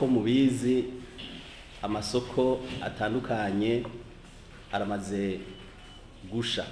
Nk'uko mubizi, amasoko atandukanye aramaze gusha,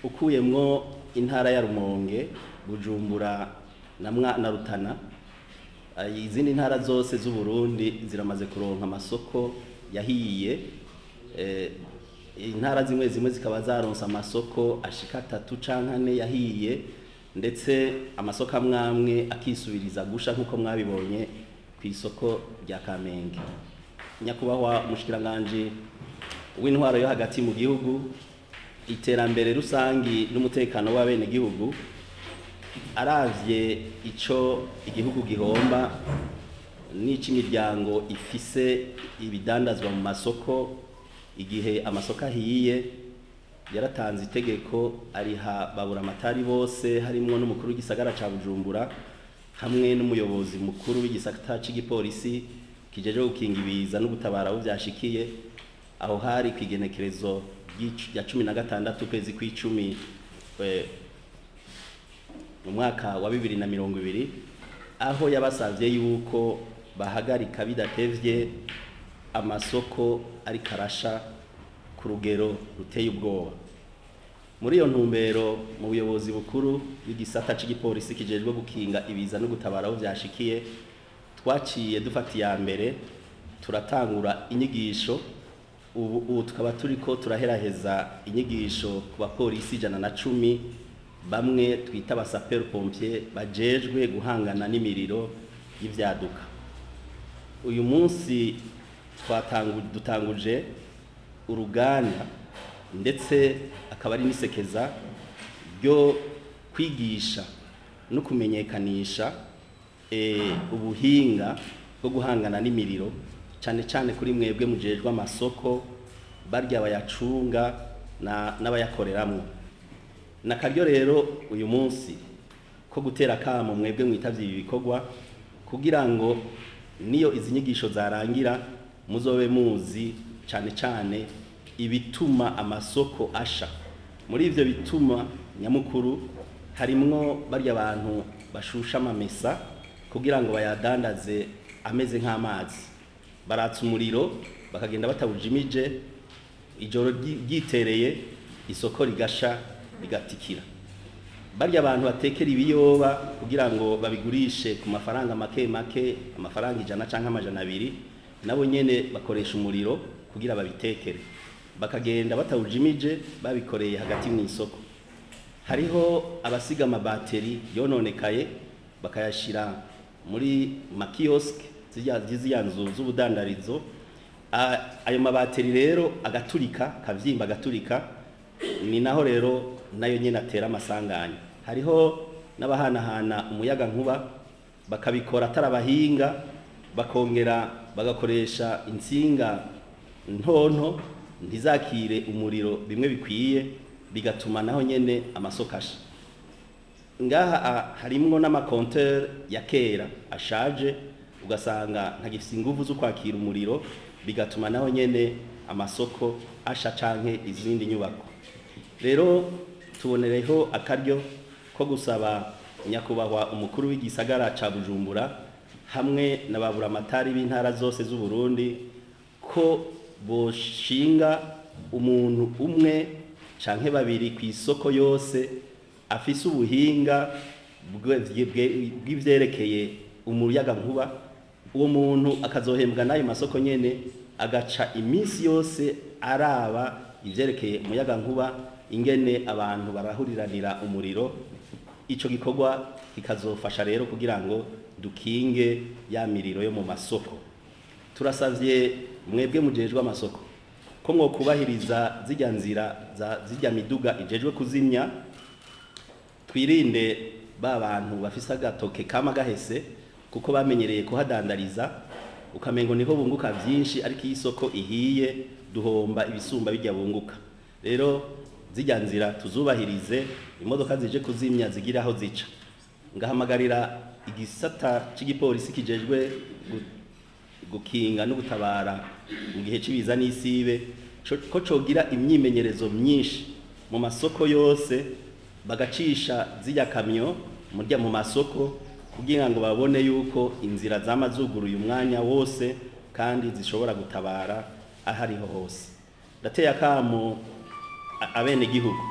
ukuyemwo intara ya Rumonge, Bujumbura na Rutana. Izindi ntara zose z'Uburundi ziramaze kuronka amasoko yahiye. Intara zimwe zimwe zikaba zaronse amasoko ashika atatu canke ane yahiye, ndetse amasoko amwe amwe akisubiriza gusha, nk'uko mwabibonye kw'isoko rya Kamenge. Nyakubahwa umushikiranganji w'intwaro yo hagati mu gihugu, iterambere rusangi n'umutekano w'abenegihugu, aravye ico igihugu gihomba n'ic'imiryango ifise ibidandazwa mu masoko igihe amasoko ahiye, yaratanze itegeko ariha baburamatari bose, harimwo n'umukuru w'igisagara ca Bujumbura hamwe n'umuyobozi mukuru w'igisata c'igipolisi kijejwe gukinga ibiza no gutabara abo vyashikiye. Aho hari kw'igenekerezo rya 16 ukwezi kw'icumi mu mwaka wa 2020, aho yabasavye yuko bahagarika bidatevye amasoko ariko arasha ku rugero ruteye ubwoba. Muri iyo ntumbero, mu buyobozi bukuru bw'igisata c'igipolisi kijejwe gukinga ibiza no gutabara aho vyashikiye, twaciye dufata iya mbere, turatangura inyigisho. Ubu tukaba turiko turaheraheza inyigisho ku bapolisi 110, bamwe twita abasapeur pompier bajejwe guhangana n'imiriro y'ivyaduka. Uyu munsi dutanguje uruganda, ndetse akaba ari n'isekeza ryo kwigisha no kumenyekanisha ubuhinga bwo guhangana n'imiriro, cane cane kuri mwebwe mujejwe amasoko, barya bayacunga n'abayakoreramwo. Nakaryo rero uyu munsi ko gutera akamo mwebwe mwitavye ibi bikorwa, kugira ngo niyo izi nyigisho zarangira muzobe muzi cane cane ibituma amasoko asha. Muri ivyo bituma nyamukuru harimwo barya abantu bashusha amamesa kugira ngo bayadandaze ameze nk'amazi. Baratsa umuriro bakagenda batawujimije, ijoro ryitereye isoko rigasha rigatikira. Barya abantu batekera ibiyoba kugira ngo babigurishe ku mafaranga make make, amafaranga 100 canke 200, nabo nyene bakoresha umuriro kugira babitekere, bakagenda batawujimije, babikoreye hagati mu isoko. Hariho abasiga amabateri yononekaye bakayashira muri makioske, ziriya nzu z'ubudandarizo. Ayo mabateri rero agaturika, kavyimba agaturika, ni naho rero nayo nyene atera amasanganya. Hariho n'abahanahana umuyaga nkuba, bakabikora atari abahinga, bakongera bagakoresha intsinga ntonto, ntizakire umuriro bimwe bikwiye, bigatuma naho nyene amasoko asha. Ngaha harimwo n'amacompteur ya kera ashaje, ugasanga ntagifise inguvu zo kwakira umuriro, bigatuma naho nyene amasoko asha canke izindi nyubako. Rero tubonereho akaryo ko gusaba nyakubahwa umukuru w'igisagara ca Bujumbura hamwe na baburamatari b'intara zose z'Uburundi ko boshinga umuntu umwe canke babiri kw'isoko yose afise ubuhinga bw'ivyerekeye umuyaga nkuba. Uwo muntu akazohembwa n'ayo masoko nyene, agaca iminsi yose araba ivyerekeye umuyaga nkuba, ingene abantu barahuriranira umuriro. Ico gikorwa kikazofasha rero kugira ngo dukinge ya miriro yo mu masoko. Turasavye mwebwe mujejwe amasoko ko mwokubahiriza zirya nzira za zirya miduga ijejwe kuzimya. Twirinde ba bantu bafise agatoke kama gahese, kuko bamenyereye kuhadandariza, ukamengo niho bunguka vyinshi, ariko iyo isoko ihiye duhomba ibisumba bijya bunguka. Rero zirya nzira tuzubahirize, imodoka zije kuzimya zigira aho zica. Ngahamagarira igisata c'igipolisi kijejwe gukinga no gutabara mu gihe c'ibiza n'isibe ko cogira imyimenyerezo myinshi mu masoko yose, bagacisha zirya kamyo murya mu masoko. kugira ngo babone yuko inzira zamazuguruye umwanya wose kandi zishobora gutabara ahariho hose. Ndateye akamo abene gihugu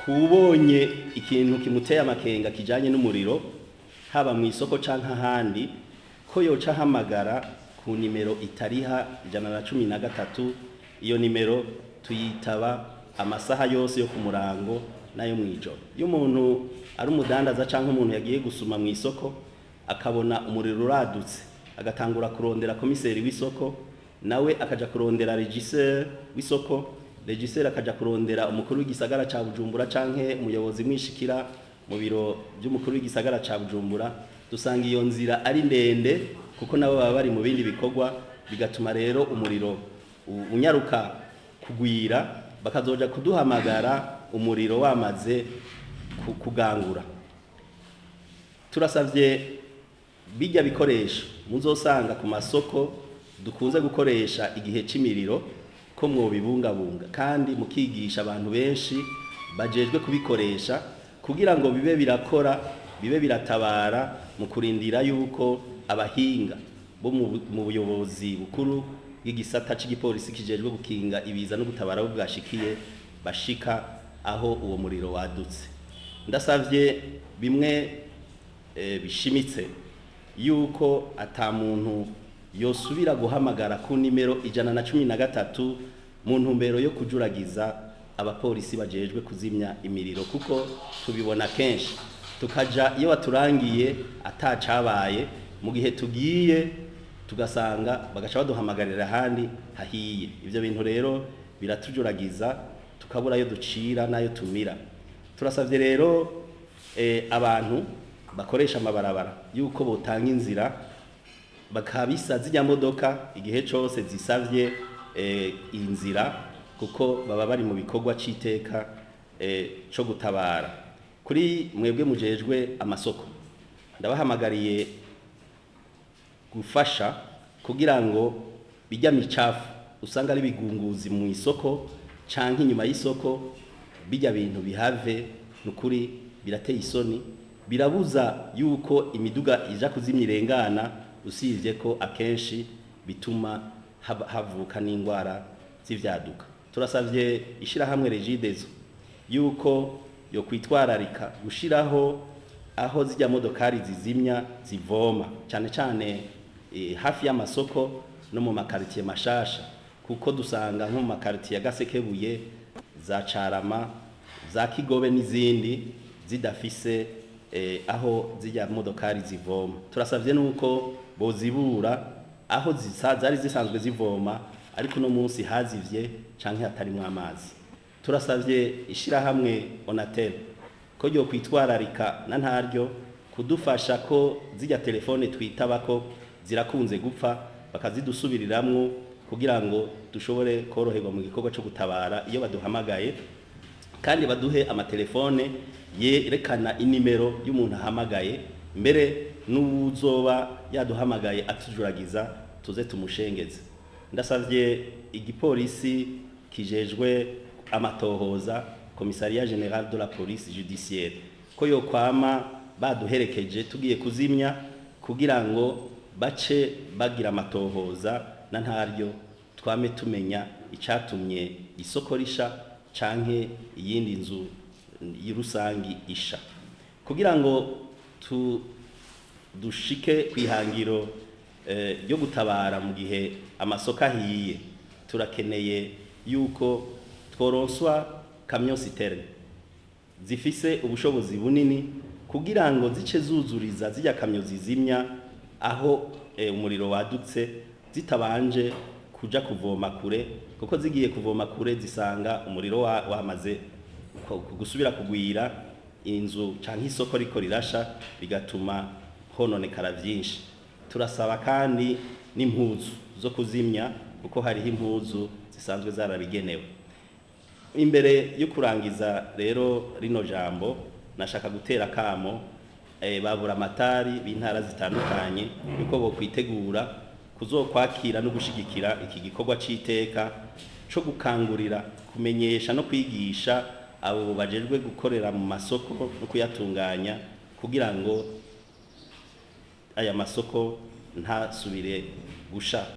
kubonye ikintu kimuteye amakenga kijanye n'umuriro haba mu isoko canke ahandi, ko yoca ahamagara ku nimero itariha 113. Iyo nimero tuyitaba amasaha yose yo ku murango nayo mwijoro. Iyo umuntu ari umudandaza canke umuntu yagiye gusuma mu isoko akabona umuriro uradutse, agatangura kurondera komiseri w'isoko, nawe akaja kurondera régisseur w'isoko, régisseur akaja kurondera umukuru w'igisagara ca Bujumbura canke umuyobozi mwishikira mu biro by'umukuru w'igisagara ca Bujumbura, dusanga iyo nzira ari ndende kuko nabo baba bari mu bindi bikorwa, bigatuma rero umuriro unyaruka kugwira, bakazoja kuduhamagara umuriro wamaze kugangura. Turasavye bijya bikoresho muzosanga ku masoko dukunze gukoresha igihe c'imiriro ko mwobibungabunga kandi mukigisha abantu benshi bajejwe kubikoresha kugira ngo bibe birakora, bibe biratabara mu kurindira yuko abahinga bo mu buyobozi bukuru bw'igisata c'igipolisi kijejwe gukinga ibiza no gutabara abo bwashikiye bashika aho uwo muriro wadutse. Ndasavye bimwe bishimitse yuko ata muntu yosubira guhamagara ku nimero 113 mu ntumbero yo kujuragiza abapolisi bajejwe kuzimya imiriro, kuko tubibona kenshi tukaja iyo baturangiye atacabaye, mu gihe tugiye tugasanga bagaca baduhamagarira ahandi hahiye. Ivyo bintu rero biratujuragiza tukabura ayo ducira n'ayo tumira. Turasavye rero abantu bakoresha amabarabara yuko botanga inzira bakabisa zijya modoka igihe cose zisavye inzira, kuko baba bari mu bikorwa c'iteka co gutabara. Kuri mwebwe mujejwe amasoko, ndabahamagariye gufasha kugira ngo bijya micafu usanga ari bigunguzi mu isoko canke inyuma y'isoko, bijya bintu bihave. Nukuri birateye isoni, birabuza yuko imiduga ija kuzimya irengana, usivye ko akenshi bituma havuka n'ingwara z'ivyaduka. Turasavye ishirahamwe Regideso yuko yo kwitwararika gushiraho aho zijya modokari zizimya zivoma, cyane cyane hafi y'amasoko no mu makaritiye mashasha, kuko dusanga nko mu makaritiye ya Gasekebuye, za Carama, za Kigobe n'izindi zidafise aho zijya modokari zivoma. Turasavye nuko bozibura aho zari zisanzwe zivoma, ariko no munsi hazivye canke hatarimwo amazi. Turasavye ishirahamwe Onatel ko ryo kwitwararika na ntaryo kudufasha ko zijya telefone twitabako zirakunze gupfa, bakazidusubiriramwo kugira ngo dushobore koroherwa mu gikorwa cyo gutabara iyo baduhamagaye, kandi baduhe amatelefone yerekana inimero y'umuntu ahamagaye, mbere n'uzoba yaduhamagaye atujuragiza tuze tumushengeze. Ndasavye igipolisi kijejwe amatohoza, Commissariat Général de la Police Judiciaire, ko yokwama baduherekeje tugiye kuzimya kugira ngo bace bagira amatohoza na ntaryo twame tumenya icatumye isoko risha canke iyindi nzu rusangi isha, kugira ngo dushike kwihangiro ryo gutabara mu gihe amasoko ahiye. Turakeneye yuko tworonswa camion citerne zifise ubushobozi bunini kugira ngo zice zuzuriza zijya kamyo zizimya aho umuriro wadutse, zitabanje kuja kuvoma kure, kuko zigiye kuvoma kure zisanga umuriro wamaze gusubira kugwira inzu canke isoko riko rirasha, bigatuma hononekara vyinshi. Turasaba kandi n'impuzu zo kuzimya, kuko hariho impuzu zisanzwe zarabigenewe. Imbere yo kurangiza rero rino jambo, nashaka gutera kamo babura amatari b'intara zitandukanye yuko bo kwitegura kuzokwakira no gushigikira iki gikorwa c'iteka co gukangurira, kumenyesha no kwigisha abo bajejwe gukorera mu masoko no kuyatunganya, kugira ngo Aya masoko ntasubire gusha.